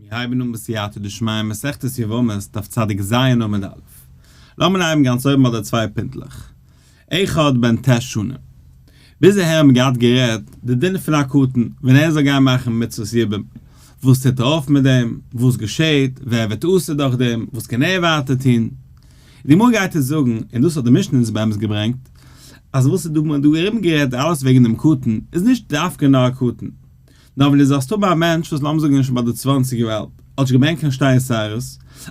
מיר הייבן אן בסייעתא דשמיא מסכת יבמות דף צדיק ז עמוד א'. לאמיר הייבן גאנץ אויבן ביי די צוויי פינטלעך. אחד בן ט' שנים. ביז אהער האבן מיר געהאט גערעדט די דין פון א קטן ווען ער זאל גיין מאכן מצוות יבום, וואס טוט ער אויף מיט דעם, וואס געשעהט, ווער ווערט אסור דורך דעם, וואס קען ער ווייטער טון. די גמרא גייט יעצט זאגן, און דאס האט די משנה אונז באמת געברענגט, אז וואס איז דא דא ארום גערעדט אלעס וועגן דעם קטן איז נישט דווקא נאר א קטן, נאר ווען דו זאלסט האבן א מענטש וואס לאמיר זאגן איז שוין ביי די צוואנציג יאר אלט, האט נישט געברענגט קיין שתי שערות,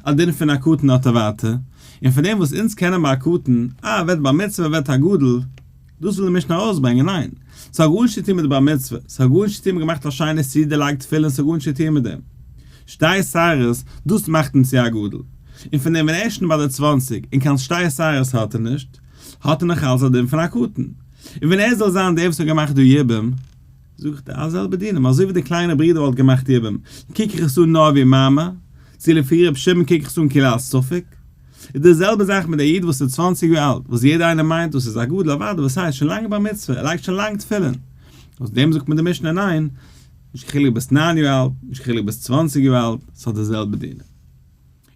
א דין פון א קטן האט ער ווייטער, און פון דעם וואס אונז קענען ביי א קטן, אה ער ווערט בר מצוה ער ווערט א גדול, דאס וויל די משנה ארויסברענגען, ניין, ס'האט גארנישט צו טון מיט די בר מצוה, ס'האט גארנישט צו טון מיט געמאכט א שיינע סעודה לייגט תפילין ס'האט גארנישט צו טון מיט דעם. שתי שערות, דאס מאכט אים צו א גדול. און פון דעם ווען ער איז שוין ביי די צוואנציג און קיין שתי שערות האט ער נישט, האט ער נאך אלץ א דין פון א קטן. און ווען ער זאל זיין דער וואס האט געמאכט די יבום, זאג איך די זעלבע דינים, אזוי ווי די קליינע ברודער וואלט געמאכט יבום, קוק איך עס אן נאר ווי מאמר, צו לפי ר' שמעון קוק איך עס אן כאילו א ספק. איז די זעלבע זאך מיט א איד וואס איז צוואנציג יאר אלט, וואס יעדער איינער מיינט דאס איז א גדול, אוודאי וואס הייסט שוין לאנג בר מצוה, ער לייגט שוין לאנג תפילין. אויס דעם זאגט מיר די משנה ניין, נישט קיין חילוק ביסט ניין יאר אלט, נישט קיין חילוק ביסט צוואנציג יאר אלט, ס'האט די זעלבע דינים.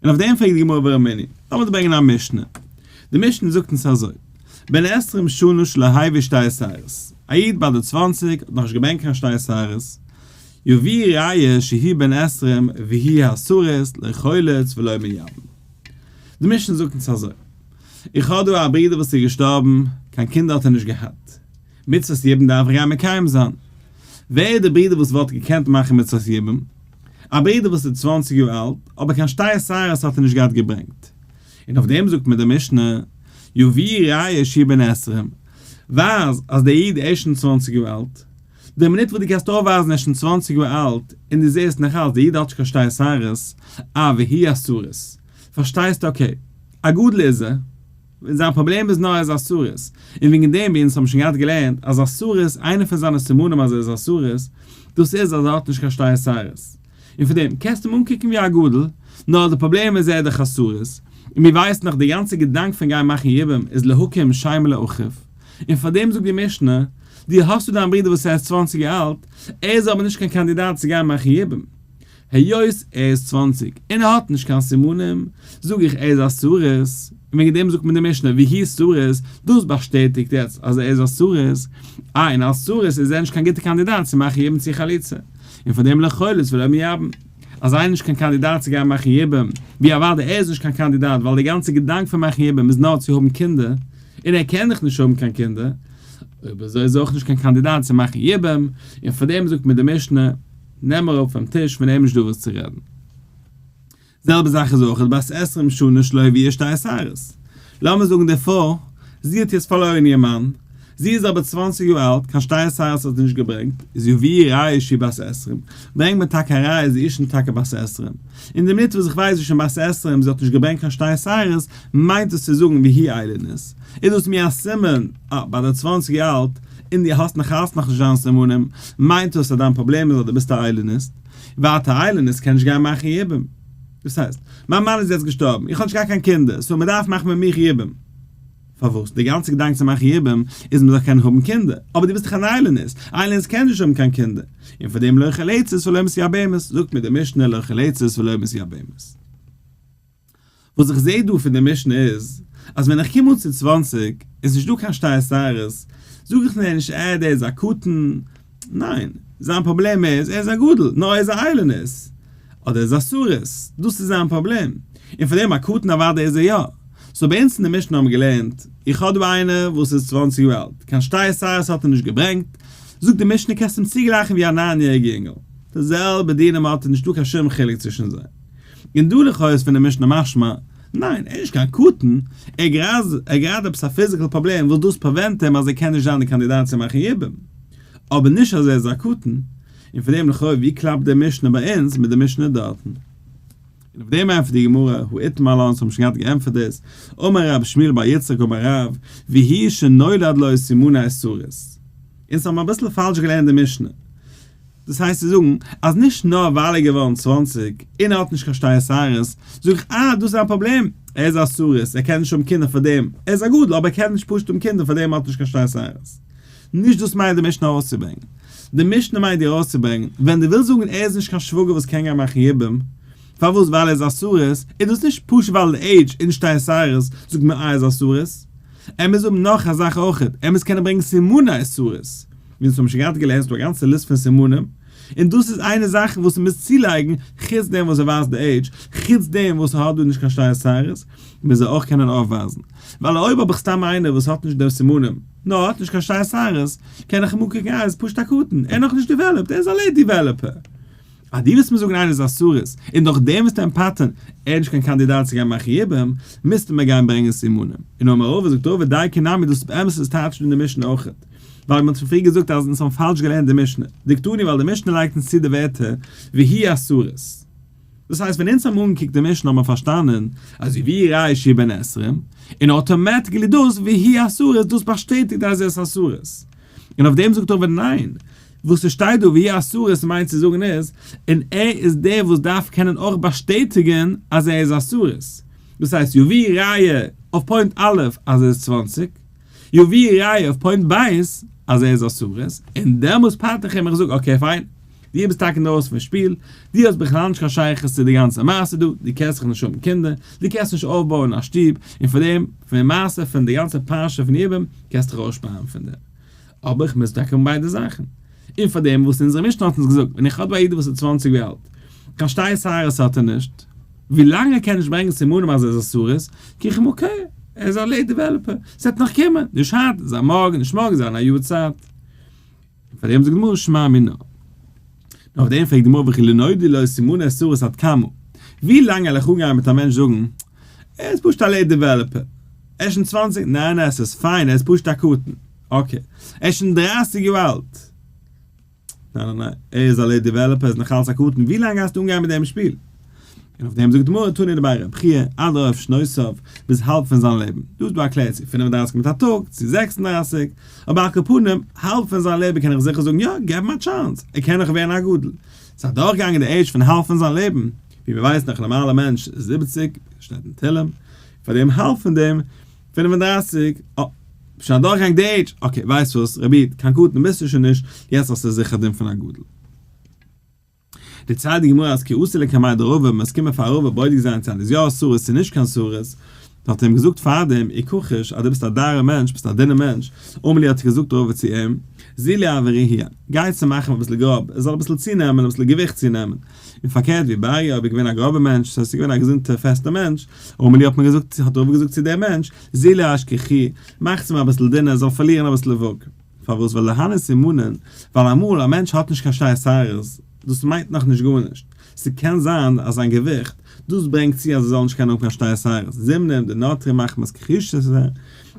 און אויף דעם פרעגט די גמרא ורמינהי, לאמיר דא ברענגען א משנה. די משנה זאגט אונז אזוי, בן עשרים שנה שלא הביא שתי שערות, א איד ביי די צוואנציג האט נאכנישט געברענגט קיין שתי שערות, יביא ראיה שהוא בן עשרים והוא הסריס לא חולץ ולא מייבם. די משנה זאגט אונז אזוי, איך האב דא א ברודער וואס איז געשטארבן, קיין קינדער האט ער נישט געהאט, מצוות יבום דארף איך גיין מקיים זיין. ווער איז דער ברודער וואס וואלט געקענט מאכן מצוות יבום? א ברודער וואס איז צוואנציג יאר אלט, אבער קיין שתי שערות האט ער נישט געהאט געברענגט. און אויף דעם זאגט מיר די משנה, יביא ראיה שהוא בן עשרים, ווייז אז דער איד איז שוין צוואנציג יאר אלט. די מינוט וואס דו קענסט אויפווייזן ער איז שוין צוואנציג יאר אלט, און דו זעסט נאך אלץ דער איד האט נישט קיין שתי שערות, אה והוא הסריס. פארשטייסטו okay, א גדול איז ער. און זיין פראבלעם איז נאר ער איז א סריס, און וועגן דעם ווי אונז האבן שוין געהאט געלערנט אז א סריס, איינע פון זיינע סימנים אז ער איז א סריס, דאס איז אז ער האט נישט קיין שתי שערות. און פון דעם קענסטו אים אנקוקן ווי א גדול, נאר די פראבלעם איז ער איז דאך א סריס, און מיר ווייסן דאך די גאנצע געדאנק פון גיין מאכן יבום איז להקים שם לאחיו, און פאר דעם זאגט די משנה, דו האסט דא דיין ברודער וואס ער איז צוואנציג יאר אלט, ער איז אבער נישט קיין קאנדידאט צו גיין מאכן יבום. היות ער איז צוואנציג און ער האט נישט קיין סימנים, זאג איך ער איז א סריס, און וועגן דעם זאגט מען די משנה והוא סריס, דאס באשטעטיגט יעצט אז ער איז א סריס, אה און אלס סריס איז ער נישט קיין גוטע קאנדידאט צו מאכן יבום צו חליצה, און פאר דעם לא חולץ ולא מייבם. אז איינער איז נישט קיין קאנדידאט צו גיין מאכן יבום, ווי אוודאי ער איז נישט קיין קאנדידאט ווייל די גאנצע געדאנק פון מאכן יבום איז נאר צו האבן קינדער, און ער קען דאך נישט האבן קיין קינדער, אויב אזוי איז ער אויך נישט קיין קאנדידאט צו מאכן יבום, און פאר דעם זאגט מען די משנה, נעם אראפ פון טיש פון אים נישט דא וואס צו רעדן. זעלבע זאך איז אויך בת עשרים שנה שלא הביאה שתי שערות. לאמיר זאגן די פרוי, זי האט יעצט פארלוירן איר מאן, זי איז אבער צוואנציג יאר אלט, קיין שתי שערות האט זי נישט געברענגט, איז יביאו ראיה שהיא בת עשרים, ברענג מיר טאקע א ראיה זי איז שוין טאקע בת עשרים. אין די מינוט וואס איך ווייס זי איז שוין בת עשרים, זי האט נישט געברענגט קיין שתי שערות, מיינט דאס צו זאגן והיא איילונית. איז דאס מיר א סימן, אה, ביי די צוואנציג יאר אלט, און דו האסט נאך אלץ נאכנישט דיין סימנים, מיינט דאס אז דיין פראבלעם איז אז דו ביסט א איילוניסט. ווייטער א איילוניסט קען נישט גיין מאכן יבום. דאס הייסט, מיין מאן איז יעצט געשטארבן, איך האב נישט געהאט קיין קינדער, so מען דארף מאכן מיט מיך יבום. פארוואס? די גאנצע געדאנק צו מאכן יבום איז מען זאל קענען האבן קינדער. אבער דו ביסט דאך אן איילוניסט, איילוניסט קען נישט האבן קיין קינדער. און פאר דעם לא חולצת ולא מתייבמת, זאגט מיר די משנה לא חולצת ולא מתייבמת. וואס איך זעה דא פון די משנה איז, אז ווען איך קום אן צו צוואנציג און ס'נישט דא קיין שתי שערות, זאג איך מיר נישט אה דער איז א קטן, ניין, זיין פראבלעם איז ער איז א גדול, נאר ער איז א איילונית, אדער ער איז א סריס, דאס איז זיין פראבלעם, און פאר דעם א קטן אוודאי איז ער יא. so ביי אונז אין די משנה האבן מיר געלערנט, איך האב דא איינער וואס איז צוואנציג יאר אלט, קיין שתי שערות האט ער נישט געברענגט, זאגט די משנה קענסט אים צוגלייכן ווי א ניין יעריגע יונגעל, די זעלבע דינים האט ער, נישטא קיין שום חילוק צווישן זיי. און דא לכאו' איז פון די משנה משמע, ניין, ער איז נישט קיין קטן, ער האט גראדע עפעס א physical פראבלעם וואס דאס prevent אים אז ער קען נישט זיין די קאנדידאט צו מאכן יבום, אבער נישט אז ער איז א קטן, און פון דעם לכאו' ווי קלאפט די משנה ביי אונז מיט די משנה דארטן? און אויף דעם ענטפערט די גמרא, הא איתמר לן, אונז האבן שוין געהאט געענטפערט דאס, אמר רב שמואל בר יצחק אמר רב, והוא שנולד לו סימני סריס. אונז האבן אביסל פאלש געלערנט די משנה. דאס הייסט צו זאגן אז נישט נאר ווייל ער איז געווארן צוואנציג און ער האט נישט קיין שתי שערות, זאג איך אה דאס איז א פראבלעם, ער איז א סריס, ער קען נישט האבן קינדער פאר דעם, ער איז א גדול אבער ער קען נישט פשוט האבן קינדער פאר דעם האט נישט קיין שתי שערות. נישט דאס מיינט די משנה ארויסצוברענגען. די משנה מיינט דיר ארויסצוברענגען, ווען דו ווילסט זאגן ער איז נישט קיין שוואגער וואס קען גיין מאכן יבום, פארוואס ווייל ער איז א סריס, איז דאס נישט פשוט ווייל די עידזש און שתי שערות זאגט מען ער איז א סריס. ער מוז האבן נאך א זאך אויכעט, ער מוז קענען ברענגען סימני סריס. ווי אונז האבן שוין געהאט געלערנט ס'דא א גאנצע ליסט פון סימנים, און דאס איז איינע זאך וואס מ'מוז צולייגן, חוץ דעם וואס ער ווייזט די עידזש, חוץ דעם וואס ער האט דא נישט קיין שתי שערות, מוז ער אויך קענען אויפווייזן. ווייל אויב האב איך סתם איינער וואס האט נישט דעם סימנים, נאר האט נישט קיין שתי שערות, קען איך אים אנקוקן אה ער איז פשוט א קטן, ער איז נאכנישט developed, ער איז א late developer. אז דו ווילסט מיר זאגן איינער איז א סריס, און דורך דעם וועסטו אים פטר'ן, ער איז נישט קיין קאנדידאט צו גיין מאכן יבום, מוזטו מיר גיין ברענגען סימנים. און אמר רבא זאגט רבא דייקא נמי דאס איז באמת איז טייטש אין די משנה אויכעט. ווייל מען האט פון פריער געזאגט אז אונז האבן פאלש געלערנט די משנה. דקתני ווייל די משנה לייגט אונז צו די ווערטער והוא הסריס. דאס הייסט ווען אונז האבן אנגעקוקט די משנה האבן מיר פארשטאנען אז יביאו ראיה שהוא בן עשרים, און automatically דאס והוא הסריס דאס באשטעטיגט אז ער איז א סריס. און אויף דעם זאגט רבא ניין, וואס עס שטייט דא והוא הסריס מיינט צו זאגן איז, און ער איז דער וואס דארף קענען אויך באשטעטיגן אז ער איז א סריס. דאס הייסט יביאו ראיה אויף point א' אז ער איז 20, יביאו ראיה אויף point ב' אז ער איז א סריס, און דעמאלס פטר איך אים, איך זאג okay פיין, דו ביסט טאקע אינדרויסן פון שפיל, דו האסט בכלל נישט קיין שייכות צו די גאנצע מעשה דא, דו קענסט זיך נישט האבן קינדער, דו קענסט נישט אויפבויען א שטוב, און פון דעם, פון די מעשה, פון די גאנצע פרשה פון יבום, קענסטו דיך אויסשפארן פון דעם. אבער איך מוז טאקע האבן ביידע זאכן. און פאר דעם וואס אונזערע משנה האט אונז געזאגט, ווען איך האב דא א איד וואס איז 20 ווי אלט, קיין שתי שערות האט ער נישט, ווי לאנג ער קען נישט ברענגען סימנים אז ער איז א סריס, קוק איך אים okay, ער איז א late developer, ס'וועט נאך קומען, נישט היינט, זיין מארגן, נישט מארגן, זיין א יאר צייט. און פאר דעם זאגט די גמרא שמע מינה. נאר אויף דעם פרעגט די גמרא וכי לא נודע לו סימני סריס עד כמה, ווי לאנג וועל איך אנגיין מיט א מענטש זאגן, ער איז פשוט א late developer, ער איז שוין 20, ניין ניין עס איז פיין, ער איז פשוט א קטן, okay, ער איז שוין 30 יאר אלט, ניין ניין ניין, ער איז א late developer, ער איז נאך אלץ א קטן, ווי לאנג גייסטו אנגיין מיט דעם שפיל? און אויף דעם זאגט די גמרא תנא דבי רבי חייא, עד רוב שנותיו, ביז האלב פון זיין לעבן. דא איז דא א קלער צו 35 מיט א טאג, צו 36, אבער על כל פנים, האלב פון זיין לעבן קען איך זיכער זאגן יא, געב אים א chance, ער קען נאך ווערן א גדול. ס'איז אדורכגעגאנגען די עידזש פון האלב פון זיין לעבן, ווי מ'ווייסט נאך א נארמאלער מענטש איז 70, שטייט אין תהלים, פאר דעם האלב פון דעם, 35, אה, שוין אדורכגעגאנגען די עידזש, okay, ווייסט וואס, רבי איד, קיין קטן ביסטו שוין נישט, יעצט האסטו זיכער דין פון א גדול. דערציילט די גמרא אז כי אתו לקמיה דרבא, מען איז קומען פאר רבא בודק זיין צו איז יא סריס צו נישט קיין סריס, האט ער אים געזאגט פארדעם, אי כחיש אז דו ביסט א דארער מענטש, ביסט א דינער מענטש, אמר ליה האט געזאגט רבא צו אים, זילי אבריהי, גיי צו מאכן אביסל גראב, עס זאל אביסל צונעמען, אביסל געוויכט צונעמען. און פארקערט ואי בריא אויב איז געווען א גראבער מענטש, דאס הייסט איז געווען א געזונטער פעסטער מענטש, אמר ליה האט מען געזאגט, האט רבא געזאגט צו דעם מענטש, זילי אשככוה, מאכטס אים אביסל דינער, ער זאל פארלירן אביסל וואג. פארוואס? ווייל דהני סימנין, ווייל אמאל א מענטש האט נישט קיין שתי שערות, דאס מיינט נאך נישט גארנישט, ס'קען זיין אז זיין געוויכט, דאס ברענגט צו אז ער זאל נישט קענען האבן קיין שתי שערות, זימנין דנטרי מחמת כחישותא,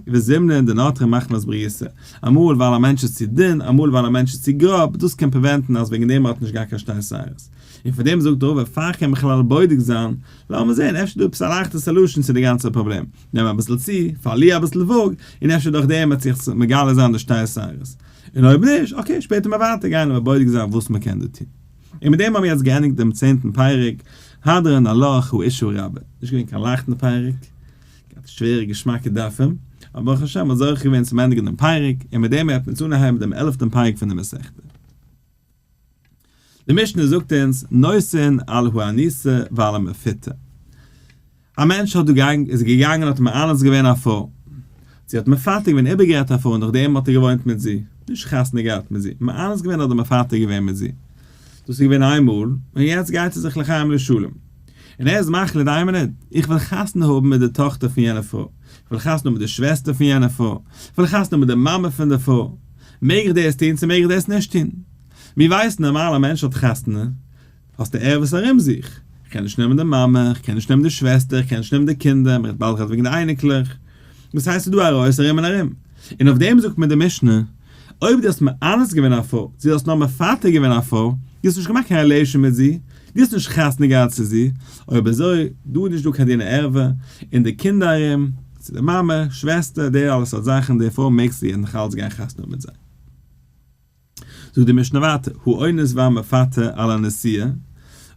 וזימנין דנטרי מחמת בריותא, אמאל ווייל א מענטש איז צו דין, אמאל ווייל א מענטש איז צו גראב, דאס קען prevent ן אז וועגן דעם ער האט נישט געהאט קיין שתי שערות. און פאר דעם זאגט רבא, פאר כ'קען בכלל בודק זיין, לאמיר זען, אפשר איז דא עפעס א לייכטע solution צו די גאנצע פראבלעם. נעם אביסל צו, פארליר אביסל וואג, און אפשר דורך דעם וועט זיך מגלה זיין די שתי שערות. און אויב נישט, okay, שפעטער מיר ווייטער גיין און בודק זיין וואס מען קען דא טון. און מיט דעם האבן מיר יעצט געענדיגט דעם צענטן פרק, הדרן עלך האשה הרבה. נישט געווען קיין לייכטן פרק, געהאט שווערע געשמאקע דפים, אבער ברוך השם מ'האט זוכה געווען צום ענדיגן דעם פרק, און מיט דעם וועט מען אונז אנהייבן דעם עלפטן פרק פון די מסכתא. די משנה זאגט אונז, נושאין על האנוסה ועל המפותה. א מענטש האט דא געגאנגען, איז געגאנגען האט מאנס געווען א פרוי. זי האט מפתה געווען, איבערגערעדט א פרוי, נאכדעם האט ער געוואוינט מיט זי. נישט חתונה געהאט מיט זי, מאנס געווען אדער מפתה געווען מיט זי. דאס איז געווען איינמאל, און יעצט גייט זי זיך לחיים לשלום. און ער איז מחליט, איין מינוט, איך וויל חתונה האבן מיט די טאכטער פון יענע פרוי. איך וויל חתונה האבן מיט די שוועסטער פון יענע פרוי. איך וויל חתונה האבן מיט די מאמע פון די פרוי. מעג איך דאס טון צו מעג איך דאס נישט טון? מיר ווייסן נארמאל א מענטש האט חתונה, האסטו ערוות ארום זיך, איך קען נישט נעמען די מאמע, איך קען נישט נעמען די שוועסטער, איך קען נישט נעמען די קינדער, מען רעדט באלד וועגן די אייניקלעך, דאס הייסט ס'איז דא עריות ארום און ארום. און אויף דעם זאגט מיר די משנה, אויב דו האסט מאנס געווען א פרוי, צו דו האסט נאר מפתה געווען א פרוי, דו האסט נישט געמאכט קיין relation מיט זי, דו האסט נישט חתונה געהאט צו זי, אויב אזוי, דא איז נישט דא קיין דיני ערווה, און די קינדער ארום, צו די מאמע, שוועסטער, די אלע סארט זאכן, די פרוי מעגסטו נאך אלץ גיין חתונה האבן מיט זיי. זאגט די משנה ווייטער, האונס והמפתה על הנשואה,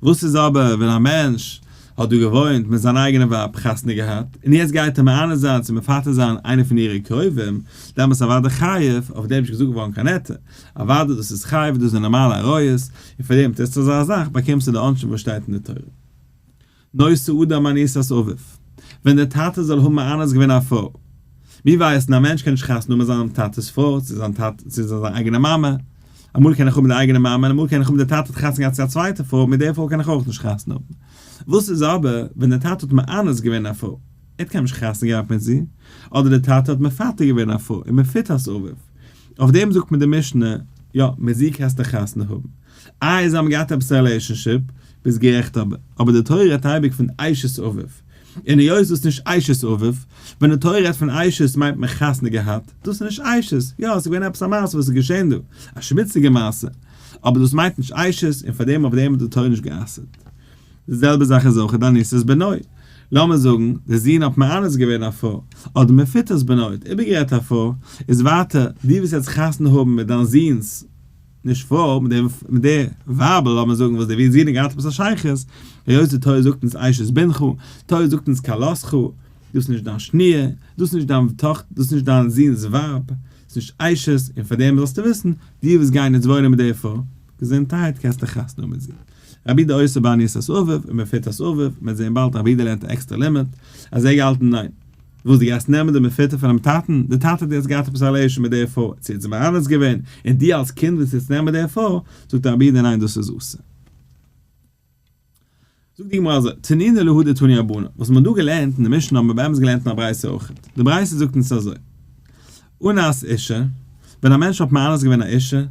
וואס איז אבער ווען א מענטש האט דא געוואוינט מיט זיין אייגענע ווייב, חתונה געהאט, און יעצט גייט ער מאנס זיין צו מפתה זיין איינע פון אירע קרובים, דעמאלטס אוודאי חייב, אויף דעם איז נישט געזאגט געווארן קיין היתר, אוודאי דאס איז חייב, דאס איז נארמאלע עריות, און פאר דעם טוסטו אזא זאך, באקומסטו די עונשים וואס שטייט אין די תורה. נושא אדם אנוסת אביו, ווען דער טאטע זאל האבן מאנס געווען א פרוי. מיר ווייסן א מענטש קען נישט חתונה האבן מיט זיין טאטע'ס פרוי, צו זיין טאטע, צו זיין אייגענע מאמע. אמאל קען איך האבן די אייגענע מאמע און אמאל קען איך האבן דער טאטע האט חתונה געהאט צו א צווייטע פרוי, מיט דער פרוי קען איך אויך נישט חתונה האבן. וואס איז אבער ווען דער טאטע האט מאנס געווען א פרוי, ער האט קיינמאל נישט חתונה געהאט מיט זי, אדער דער טאטע האט מפתה געווען א פרוי און מפותת אביו. אויף דעם זאגט מיר די משנה, יא, מיט זי קענסטו חתונה האבן. איי זיי האבן געהאט עפעס א relationship, ביסט גערעכט אבער אבער די תורה רעדט אייביג פון אשת אביו, און היות דאס איז נישט אשת אביו, ווען די תורה רעדט פון אשת מיינט מען חתונה געהאט, דאס איז נישט אשת, יא עס איז געווען עפעס א מעשה וואס איז געשען דא, א שמוציגע מעשה, אבער דאס מיינט נישט אשת, און פארדעם אויף דעם האט די תורה נישט גע'אסר'ט. די זעלבע זאך איז אויך אנוסת בנו, לאמיר זאגן די זון האט מאנס געווען א פרוי, אדער מפותת בנו האט איבערגערעדט א פרוי, איז ווייטער דו וועסט יעצט חתונה האבן מיט דיין זון'ס נישט פרוי, מיט די מיט די ווייבל לאמיר זאגן וואס די זון האט געהאט עפעס א שייכות, היות די תורה זאגט אונז אשת בנך, תורה זאגט אונז כלתך, דאס איז נישט דיין שניר, דאס איז נישט דיין טאכטער, דאס איז נישט דיין זון'ס ווייב, ס'איז נישט אשת, און פאר דעם זאלסטו וויסן, דו וועסט גיין יעצט וואוינען מיט די פרוי, געזונטהייט קענסטו חתונה האבן מיט זי. רבי יהודה אוסר באנוסת אביו ומפותת אביו, מ'וועט זען באלד רבי יהודה לערנט א עקסטערע לימוד, אז ער געהאלטן ניין. וואס דו גייסט נעמען די מפותה פונעם טאטן, די טאטע האט יעצט געהאט עפעס א relation מיט די פרוי, צו ער האט זי מאנס געווען, און דו אלס קינד ווילסט יעצט נעמען די פרוי, זאגט רבי יהודה ניין דאס איז אסור. זאגט די גמרא אזוי, תנינא להא דתנו רבנן, וואס מען האט דא געלערנט אין די משנה האבן מיר באמת געלערנט אין א ברייתא אויך, די ברייתא זאגט אונז אזוי, אנס אישה, ווען א מענטש האט מאנס געווען א אישה,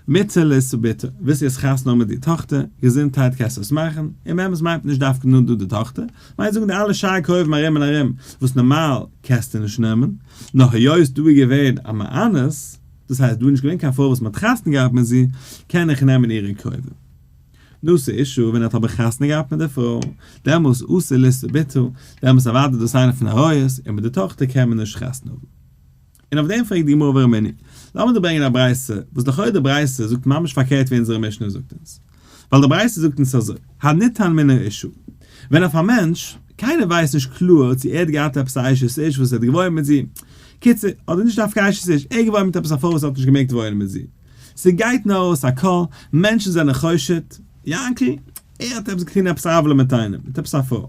מותר לישא בתו, ווילסט יעצט חתונה האבן מיט די טאכטער, געזונטהייט קענסטו עס מאכן, און באמת מיינט מען נישט דווקא נאר דא די טאכטער, מיינט זאגן די אלע שאר קרובים ארום און ארום, וואס נארמאל קענסטו נישט נעמען, נאר היות דא איז געווען א מאנס, דאס הייסט דא איז נישט געווען קיין פרוי וואס מען האט חתונה געהאט מיט זי, קען איך נעמען אירע קרובים. נשא אישה, ווען ער האט אבער חתונה געהאט מיט די פרוי, דעמאלס אסור לישא בתו, דעמאלס אוודאי דאס איינע פון עריות, און מיט די טאכטער קען מען נישט חתונה האבן. און אויף דעם פרעגט די גמרא ורמינהי, לאמיר דא ברענגען א ברייתא, וואס לכאורה די ברייתא זאגט ממש פארקערט ווי אונזערע משנה זאגט אונז. ווייל די ברייתא זאגט אונז אזוי, הניתן מן האשה, ווען אויף א מענטש, קיינער ווייסט נישט קלאר צו ער האט געהאט עפעס א אשת איש וואס ער האט געוואוינט מיט זי, קיצור, אדער נישט דווקא אשת איש, ער האט געוואוינט מיט עפעס א פרוי וואס האט נישט געמעגט וואוינען מיט זי. ס'גייט נאר אויס א קול, מענטשן זענען חושד, יענקל, ער האט עפעס געטון עפעס עוולה מיט איינעם, מיט עפעס א פרוי.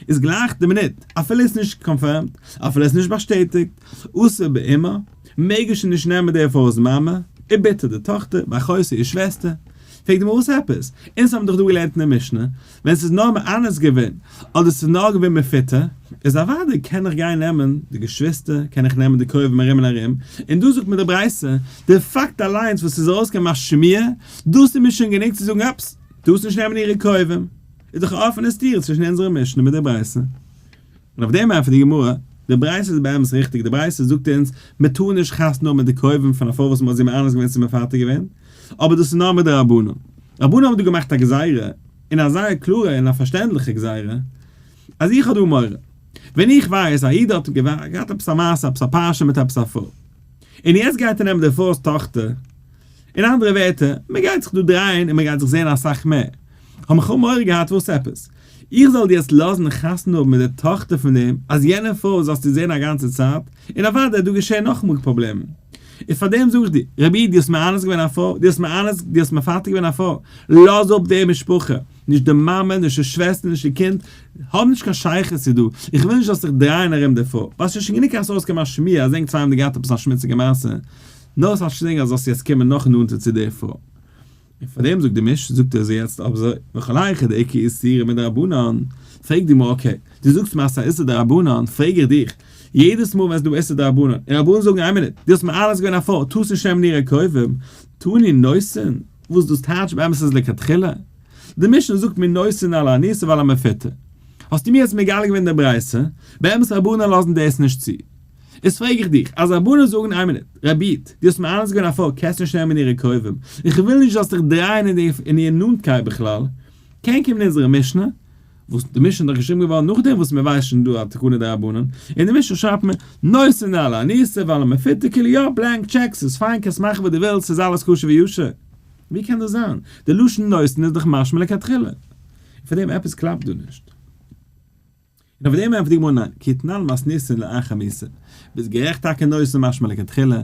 איז גלייך די מינוט, אפילו עס איז נישט confirmed, אפילו עס איז נישט באשטעטיגט, אסור באמה, מעג ער שוין נישט נעמען די פרוי'ס מאמע, ובתה די טאכטער, ואחותה איר שוועסטער. פרעגט די גמרא וואס עפעס? אונז האבן דאך דא געלערנט אין די משנה, ווען ס'איז נאר מאנס געווען, אדער ס'איז נאר געווען מפותה, איז אוודאי קען איך גיין נעמען די געשוויסטער, קען איך נעמען די קרובים ארום און ארום, און דא זאגט מיר די ברייתא, די פאקט אליינס וואס ס'איז ארויסגעקומען א שמועה, דאס איז מיר שוין גענוג צו זאגן אפס, טארסט נישט נעמען אירע קרובים. איז דאך א אפענע סתירה צווישן אונזערע משנה מיט די ברייתא. און אויף דעם ענטפערט די גמרא, די ברייתא איז באמת ריכטיג, די ברייתא זאגט אונז, מען טאר נישט חתונה האבן מיט די קרובים פון א פרוי וואס מען האט זי מאנס געווען צו מפתה געווען, אבער דאס איז נאר מדרבנן. רבנן האבן דא געמאכט א גזירה, און א זייער קלארע און א פארשטענדליכע גזירה, אז איך האב דא מורא, ווען איך ווייס א איד האט געהאט עפעס א מעשה, עפעס א פרשה מיט עפעס א פרוי, און יעצט גייט ער נעמען די פרוי'ס טאכטער, אין אנדערע ווערטער, מען גייט זיך דא דרייען און מען גייט זיך זען אסאך מער. האבן איך מורא געהאט וואס עפעס? איך זאל דיר יעצט לאזן חתונה האבן מיט די טאכטער פון דעם אז יענע פרוי זאלסטו זען א גאנצע צייט, און אוודאי וועט דא געשען נאכאמאל פראבלעמען. און פארדעם זאג איך דיר, רבי איד, דו האסט מאנס געווען א פרוי, דו האסט מאנס, דו האסט מפתה געווען א פרוי, לאז אפ די משפחה, נישט די מאמע, נישט די שוועסטער, נישט די קינד, האב נישט קיין שייכות צו דא, איך וויל נישט זאלסט זיך דרייען ארום די פרוי, ווייל ס'איז שוין גענוג אז ס'איז אויסגעקומען א שמועה אז ענק צוויי האבן געהאט עפעס א שמוציגע מעשה, נאר ס'האט שוין אז זאלסט יעצט קומען נאך נאנטער צו די פרוי. און פאר דעם זאגט די מש, זאגט ער זי יעצט אויף זוי, וכל היכא דאיכא איסורא מדרבנן, פרעגט די גמרא okay, דו זאגסט מיר אז ס'איז א איסור דרבנן, פרעג איך דיך, יעדעס מאל ווען ס'איז דא איסור דרבנן, און רבנן זאגן איין מינוט, דו האסט מאנס געווען א פרוי, טארסט נישט נעמען אירע קרובים, תני נותן, וואס דאס טייטש באמת איז לכתחילה? די משנה זאגט מיר נותן על האנוסה ועל המפותה. האסטו מיר יעצט מגלה געווען די ברייתא, באמת רבנן לאזן דאס נישט צו. איז פרעג איך דיך, אז רבנן זאגן איין מינוט, רבי איד, דו האסט מאנס געווען א פרוי, קענסט נישט נעמען אירע קרובים, איך וויל נישט זאלסט דיך דרייען אין די אין איר נאנטקייט בכלל, קען קומען אונזערע משנה, וואס די משנה איז דאך געשריבן געווארן נאכדעם וואס מען ווייסט שוין דא א תקנה דרבנן, אין די משנה שרייבט מען, נותן על האנוסה ועל המפותה כאילו יא, blank check, ס'איז פיין קענסט מאכן וואס דו ווילסט, ס'איז אלעס כשר וישר. ווי קען דאס זיין? די לשון נותן איז דאך משמע לכתחילה. און פאר דעם עפעס קלאפט דא נישט. און אויף דעם ענטפערט די גמרא ניין, כי תנן מתניתין לאחר מיתה, ביסט גערעכט טאקע נותן משמע לכתחילה,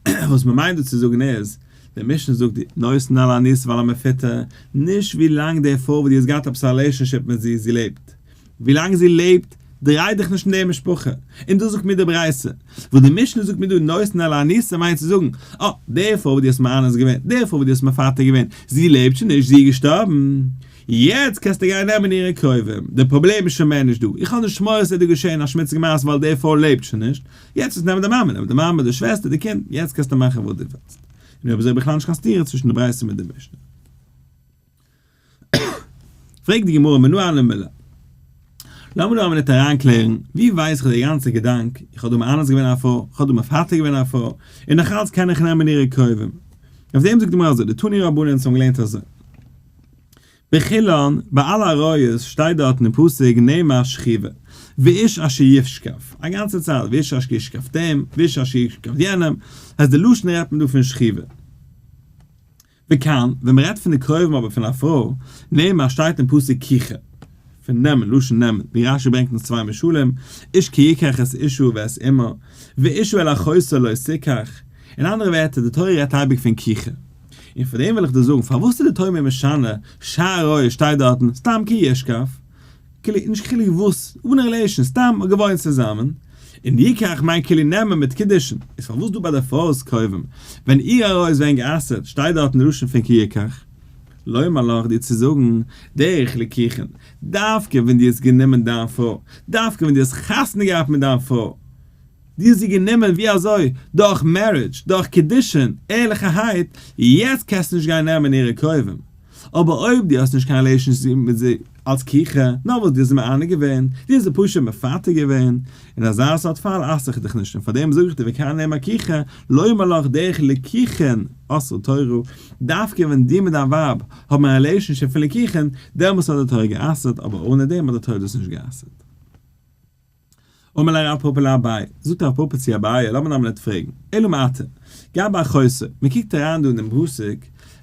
וואס מען מיינט דא צו זאגן איז, די משנה זאגט נותן על האנוסה ועל המפותה, נישט ווי לאנג די פרוי וואס דו האסט געהאט עפעס א relationship מיט זי, זי לעבט. ווי לאנג זי לעבט, דריי דיך נישט אין די משפחה. און דאס זאגט מיר די ברייתא. וואס די משנה זאגט מיר דא נותן על האנוסה מיינט צו זאגן, אה, די פרוי וואס דו האסט מאנס געווען, די פרוי וואס דו האסט מפתה געווען, זי לעבט שוין נישט, זי איז געשטארבן. יעצט קענסטו גיין נעמען אירע קרובים, די פראבלעם איז שוין מער נישט דא, איך האב נישט מורא ס'וועט דא געשען א שמוציגע מעשה ווייל די פרוי לעבט שוין נישט, יעצט וועסטו נעמען די מאמע, נעם די מאמע, די שוועסטער, די קינד, יעצט קענסטו מאכן וואס דו ווילסט. און אויב אזוי בכלל נישט קיין סתירה צווישן די ברייתא מיט די משנה. פרעגט די גמרא מנא הני מילי. לאמיר דא א מינוט אריינקלערן, ווי ווייס איך די גאנצע געדאנק, איך האב דא מאנס געווען א פרוי, איך האב דא מפתה געווען א פרוי, און נאכאלץ קען איך נעמען אירע קרובים. אויף דעם זאגט די גמרא אזוי, דתנו רבנן אונז האבן געלערנט אזוי. בכולן, ביי אלע עריות שטייט דארטן אין פסוק נאמר שכיבה, ואיש אשר ישכב, א גאנצע צייט, ואיש אשר ישכב דעם, ואיש אשר ישכב יענעם, הייסט די לשון רעדט מען דא פון שכיבה. וכאן, ווען מען רעדט פון די קרובים אבער פון א פרוי, נאמר שטייט אין פסוק קיחה, פון נעמען, לשון נעמען, ווי רשי ברענגט אונז צוויי משלים, איש כי יקח את אשה ואת אמה, ואשה אל אחותה לא תקח, אין אנדערע ווערטער, די תורה רעדט אייביג פון קיחה. און פאר דעם וויל איך דיר זאגן, פארוואס איז די תורה מיר משנה, שער הוי שטייט דארטן, סתם כי ישכב, כאילו, נישט קיין חילוק וואס, אן א relation, סתם געוואוינט צוזאמען, און יקח מיינט כאילו נעמען מיט קידושין, איז פארוואס דא ביי די פרוי'ס קרובים, ווען איר עריות ווערן גע'אסר'ט, שטייט דארטן די לשון פון כי יקח? לומר לך דיר צו זאגן, דרך לקיחין, דווקא ווען דו האסט גענומען דיין פרוי, דווקא ווען דו האסט חתונה געהאט מיט דיין פרוי, דו האסט זי גענומען ווי אזוי? דורך marriage, דורך קידושין, ערליכערהייט, יעצט קענסטו נישט גיין נעמען אירע קרובים. אבער אויב דו האסט נישט קיין relationship מיט זי אלס קיחה, נאר וואס דו האסט זי מענה געווען, דו האסט זי פשוט מפתה געווען, אין אזא סארט פאל אסר איך דיך נישט, און פארדעם זאג איך דיר וכאן נאמר קיחה, לומר לך דרך לקיחין אסרה תורה, דווקא ווען דו מיט דיין ווייב האבן א relationship פון לקיחין, דעמאלס האט די תורה גע'אסר'ט, אבער אנע דעם האט די תורה דאס נישט גע'אסר'ט. אמר ליה רב פפא לאביי, זאגט רב פפא צו אביי, לאמיר נאר א מינוט פרעגן, אלא מעתה, גבי אחותו, מען קוקט אריין דא אין דעם פסוק,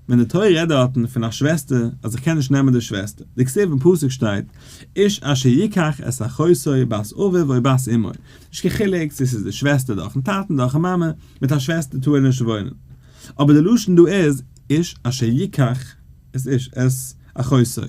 ווען די תורה רעדט דארטן פון א שוועסטער, אז איך קען נישט נעמען די שוועסטער, דכתיב אין פסוק שטייט, איש אשר יקח את אחותו בת אביו או בת אמו, נישט קיין חילוק צו ס'איז די שוועסטער דורכן טאטן דורכן מאמע, מיט א שוועסטער טאר ער נישט וואוינען. אבער די לשון דא איז, איש אשר יקח את איש את אחותו.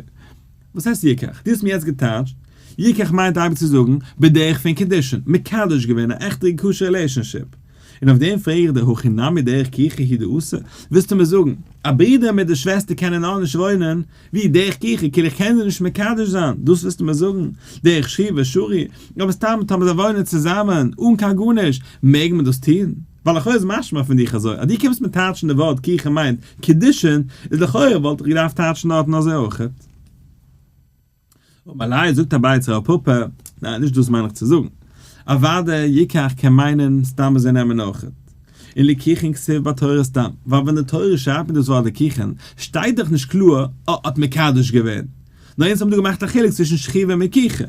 וואס הייסט יקח? דו האסט מיר יעצט געטייטשט, יקח מיינט אייביג צו זאגן, בדרך פון קידושין, מקדש געווען, א עכטע כשר'ע relationship. און אויף דעם פרעג איך דיר, הכי נמי דרך קיחה הוא דאתא? ווילסטו מיר זאגן, א ברודער מיט די שוועסטער קענען נאר נישט וואוינען, ווי דרך קיחה, כאילו איך קען זיי נישט מקדש זיין, דאס ווילסטו מיר זאגן? דרך שכיבה שרי, אבער סתם טאמער זיי וואוינען צוזאמען, אן קיין גארנישט, מעג מען דאס טון? ווייל לכאו' איז משמע פון דיך אזוי, אז דו קומסט מיר טייטשן די ווארט קיחה מיינט קידושין, איז לכאורה וואלט איך געדארפט טייטשן דארטן אזוי אויכעט. אמר ליה זאגט אביי צו רב פפא, ניין נישט דאס מיין איך צו זאגן. אוודאי יקח קען מיינען סתם אזוי נעמען אויכעט. און לקיחין כתיב בתורה סתם, ווייל ווען די תורה שרייבט מיט דאס ווארט לקיחין, שטייט דאך נישט קלאר אה האט מקדש געווען. נאר אונז האבן דא געמאכט א חילוק צווישן שכיבה און מקיחה.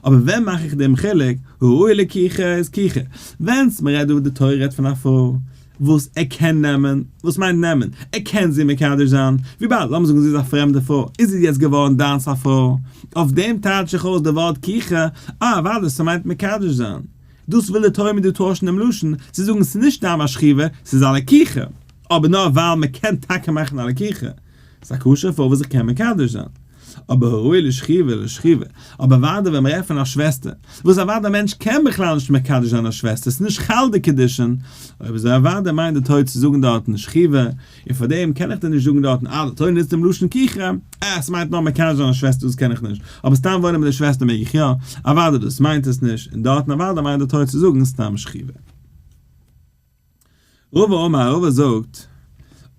אבער ווען מאך איך דעם חילוק? הראוי לקיחה איז קיחה. ווענס מ'רעדט דא די תורה רעדט פון א פרוי וואס ער קען נעמען, וואס מיינט נעמען? ער קען זי מקדש זיין, וויבאלד לאמיר זאגן זי איז א פרעמדע פרוי, איז זי יעצט געווארן דיינס א פרוי, אויף דעם טייטש איך אויס די ווארט קיחה, אה אוודאי ס'מיינט מקדש זיין. דאס וויל די תורה מיט דא טוישן דעם לשון, צו זאגן ס'איז נישט סתם א שכיבה, ס'איז א לקיחה. אבער נאר ווייל מ'קען טאקע מאכן א לקיחה. ס'איז א כשר'ע פרוי וואס איך קען מקדש זיין. אבער הראוי לשכיבה לשכיבה, אבער אוודאי ווען מ'רעדט פון א שוועסטער, וואס אוודאי א מענטש קען בכלל נישט מקדש זיין א שוועסטער, ס'איז נישט חל די קידושין, אויב אזוי אוודאי מיינט די תורה צו זאגן דארטן שכיבה, און פאר דעם קען איך דיר נישט זאגן דארטן אה די תורה נוצט דעם לשון קיחה, אה ס'מיינט נאר מקדש זיין א שוועסטער דאס קען איך נישט, אבער סתם וואוינען מיט די שוועסטער מעג איך יא, אוודאי דאס מיינט עס נישט, און דארטן אוודאי מיינט די תורה צו זאגן סתם שכיבה. רבא אמר, רבא זאגט,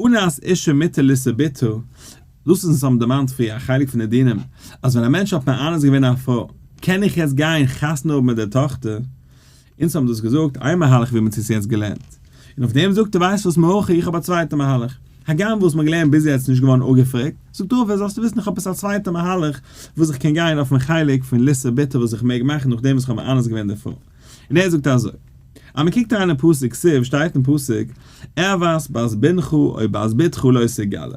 אנס אשה מותר לישא בתו, דאס איז אונז האבן דערמאנט פריער א חלק פון די דינים, אז ווען א מענטש האט מאנס געווען א פרוי, קען איך יעצט גיין חתונה האבן מיט דער טאכטער? אונז האבן דאס געזאגט איין מהלך ווי מען האט עס יעצט געלערנט, און אויף דעם זאגט ער ווייסט וואס מהלך איך האב א צווייטע מהלך, הגם וואס מען האט געלערנט ביז יעצט איז נישט געווארן אפגעפרעגט, זאגט רבא זאלסטו וויסן איך האב עפעס א צווייטע מהלך וואס איך קען גיין אויפן חלק פון לישא בתו וואס איך מעג מאכן נאכדעם וואס איך האב מאנס געווען די פרוי. און ער זאגט אזוי, אז מען קוקט אריין אין פסוק כתיב שטייט אין פסוק, ערות בת בנך או בת בתך לא תגלה.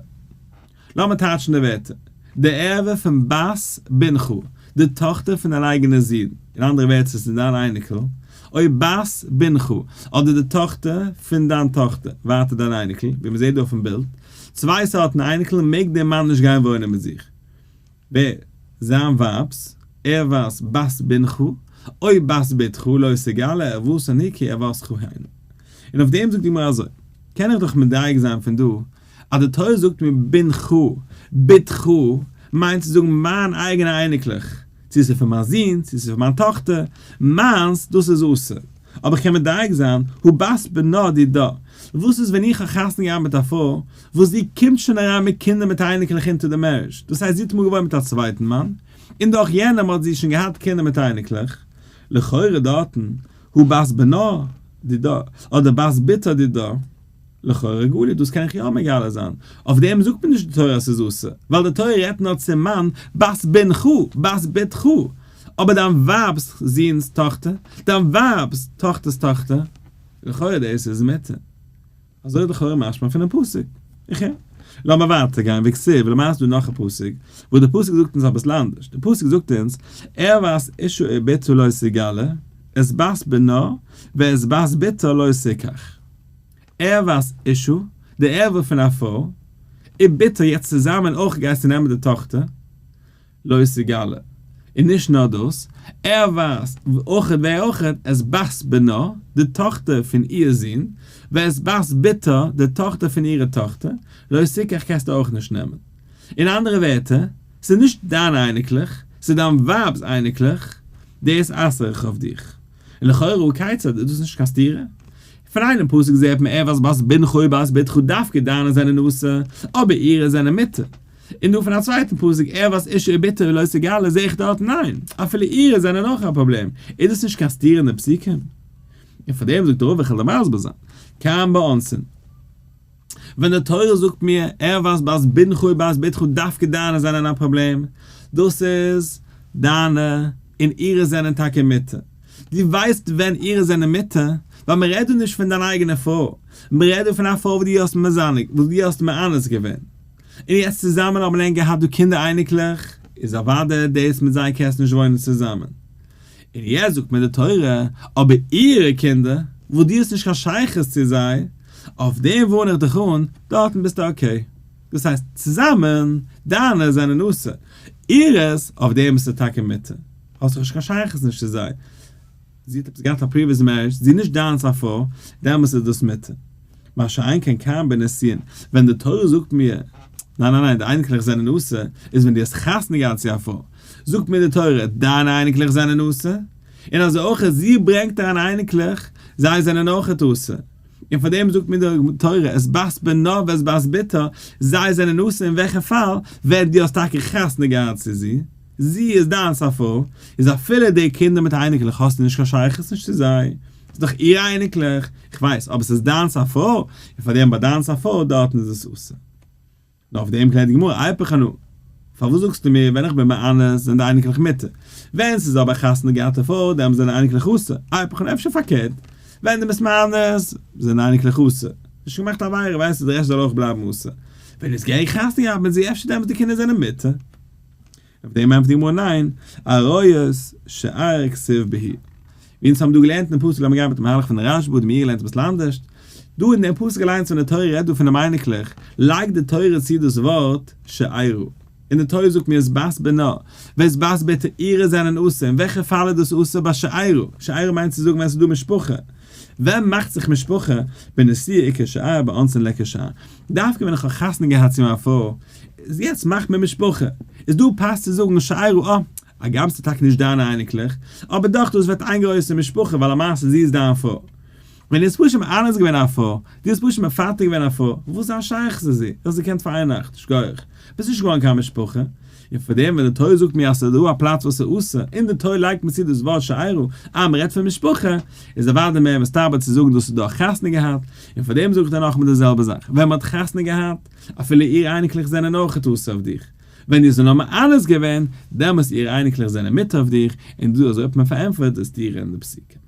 לאמיר טייטשן די ווערטער, די ערווה פון בת בנך. די טאכטער פון דיין אייגענע זון, אין אנדערע ווערטער עס איז דיין אייניקל, או בת בנך, אדער די טאכטער פון דיין טאכטער, ווייטער דיין אייניקל, ווי מען זעט דא אויפן בילד, צוויי סארטן אייניקל מעג דער מאן נישט גיין וואוינען מיט זיך. ווער? זיין ווייב'ס, ערות בת בנך, או בת בתך, לא תגלה ערותן היא כי ערותך הנה. און אויף דעם זאגט די גמרא אזוי, קען איך דאך מדייק זיין פון דא, אז די תורה זאגט מיר בנך, בתך, מיינט צו זאגן מיין אייגענע אייניקלעך, צו ס'איז פון מיין זון, צו ס'איז פון מיין טאכטער, מיינס, דאס איז אסור. אבער איך קען מדייק זיין, הא בת בנה דידה, וואס איז ווען איך האב חתונה געהאט מיט א פרוי, וואס זי קומט שוין אריין מיט קינדער מיט אייניקלעך אונטער די marriage, דאס הייסט זי האט אמאל געוואוינט מיט א צווייטן מאן, און דורך יענעם האט זי שוין געהאט קינדער מיט אייניקלעך, לכאורה דארטן, הא בת בנה דידה, אדער בת בתה דידה, לכאורה גלי, דאס קען איך יא מגלה זיין, אויף דעם זאגט מיר נישט די תורה אז ס'איז אסור, ווייל די תורה רעדט נאר צום מאן, בת בנך, בת בתך, אבער דיין ווייב'ס זון'ס טאכטער, דיין ווייב'ס טאכטער'ס טאכטער, לכאורה דאס איז מותר. אזוי איז לכאורה משמע פונעם פסוק. איך הער. לאמיר ווייטער גיין, וכתיב, למעשה איז דא נאך א פסוק, וואס דער פסוק זאגט אונז אביסל אנדערש, דער פסוק זאגט אונז, ערות אשה ובתה לא תגלה, את בת בנה, ואת בת בתה לא תקח. ערות אשה, די ערווה פון א פרוי, ובתה יעצט צוזאמען אויך גייסטו נעמען די טאכטער, לא תגלה. און נישט נאר דאס, ער ווייזט אויכעט ווער אויכעט, את בת בנה, די טאכטער פון איר זון, ואת בת בתה, די טאכטער פון אירע טאכטער, לא תקח קענסטו אויך נישט נעמען. אין אנדערע ווערטער, ס'איז נישט דיינע אייניקלעך, ס'איז דיין ווייב'ס אייניקלעך, דאס אסר איך אויף דיך. און לכאורה הא כיצד איז דאס נישט קיין סתירה? פון איינעם פסוק זעט מען ערות בת בנך ובת בתך דווקא דיינע זענען אסור, אבער אירע זענען מותר. און דא פון א צווייטן פסוק ערות אשה ובתה לא תגלה זעה איך דארט ניין, אפילו אירע זענען אויך א פראבלעם, איז דאס נישט קיין סתירה אין די פסוקים? און פאר דעם זאגט רבא איך וועל דיר מסביר זיין, כאן באונסין, ווען די תורה זאגט מיר ערות בת בנך ובת בתך דווקא דיינע זענען א פראבלעם, דאס איז דיינע און אירע זענען טאקע מותר. דו ווייסט ווען אירע זענען מותר? ווייל מען רעדט דא נישט פון דיין אייגענע פרוי, מען רעדט דא פון א פרוי וואס דו האסט מזנה וואס דו האסט מאנס געווען. און יעצט צוזאמען האבן ענק געהאט דא קינדער אייניקלעך, איז אוודאי דאס מיט זיי קענסט נישט וואוינען צוזאמען. און יעצט זאגט מיר די תורה, אבער אירע קינדער, וואס דו האסט נישט קיין שייכות צו זיי, אויף דעם ווארן איך דיך אן, דארטן ביסטו okay. דאס הייסט, צוזאמען, דיינע זענען אסור, אירעס, אויף דעם ביסטו טאקע מותר. האסט דאך נישט קיין שייכות נישט צו זיי. זי האט עפעס געהאט א previous marriage, זי איז נישט דיינס א פרוי, דעמאלס איז דאס מותר. מה שאין כן כאן בנישואין, ווען די תורה זאגט מיר, ניין ניין ניין, די אייניקלעך זענען אסור, איז ווען דו האסט חתונה געהאט צו א פרוי, זאגט מיר די תורה, דיינע אייניקלעך זענען אסור, און אזוי אויך זי ברענגט אריין אייניקלעך, זיי זענען אויכעט אסור. און פאר דעם זאגט מיר די תורה, את בת בנה ואת בת בתה, זיי זענען אסור אין וועלכע פאל, ווען דו האסט טאקע חתונה געהאט צו זי. זי איז דיינס א פרוי, איז אפילו די קינדער מיט אייניקלעך האסטו נישט קיין שייכות נישט צו זיי, ס'איז דאך אירע אייניקלעך, איך ווייס, אבער ס'איז דיינס א פרוי, און פאר דעם ביי דיינס א פרוי דארטן איז עס אסור. נאר אויף דעם קלערט די גמרא, איפוך אנא, פארוואס זאגסטו מיר ווען איך בין מאנס זענען די אייניקלעך מותר, ווען ס'איז אבער חתונה געהאטע פרוי דעמאלט זענען אייניקלעך אסור, איפוך אנא אפשר פארקערט, ווען דו ביסט מאנס זענען אייניקלעך אסור, נישט געמאכט א עבירה ווייסטו די רעשט זאל אויך בלייבן אסור, ווען דו האסט געהעריג חתונה געהאט מיט זי אפשר דעמאלט די קינדער זענען מותר. אויף דעם ענטפערט די גמרא ניין, עריות שאר כתיב בהו. ווי אונז האבן דא געלערנט אין פסוק לאמיר גיין מיטן מהלך פון רשב"א די מאירי לערנט אביסל אנדערשט, דא אין דעם פסוק אליינס ווען די תורה רעדט דא פונעם אייניקלעך, לייגט די תורה צו דאס ווארט שארה, און די תורה זאגט מיר את בת בנה ואת בת בתה אירע זענען אסור, אין וועלכע פאל איז דאס אסור ביי שארה? שארה מיינט צו זאגן ווען ס'איז דא משפחה, ווען מאכט זיך משפחה? בנישואין איכא שאר באונסין ליכא שאר, דווקא ווען איך האב חתונה געהאט צו מיין פרוי, איז יעצט מאכט מען משפחה, איז דא פאסט צו זאגן שארה אה, הגם ס'איז טאקע נישט דיינע אייניקלעך, אבער דאך דאס ווערט איין גרויסע משפחה ווייל למעשה זי איז דיין פרוי. ווען דו האסט פשוט מאנס געווען א פרוי, דו האסט פשוט מפתה געווען א פרוי, וואס איז א שייכות צו זי? דו האסט געקענט פאר איין נאכט, שכוח. ביסט נישט געווארן קיין משפחה. און פאר דעם ווען די תורה זאגט מיר אז ס'איז דא א פלאץ וואס איז אסור, און די תורה לייגט מיר צו דאס ווארט שארה, אה מ'רעדט פון משפחה, איז אוודאי מער מסתבר צו זאגן דאס איז דא חתונה געהאט, און פאר דעם זאג איך דיר נאכאמאל די זעלבע זאך, ווען מ'האט חתונה געהאט, אפילו איר אייניקלעך זענען אויכעט אסור אויף דיך. ווען דו האסט נאר מאנס געווען, דעמאלס אירע אייניקלעך זענען מותר אויף דיך, און דא אזוי האט מען פארענטפערט די סתירה אין די פסוקים.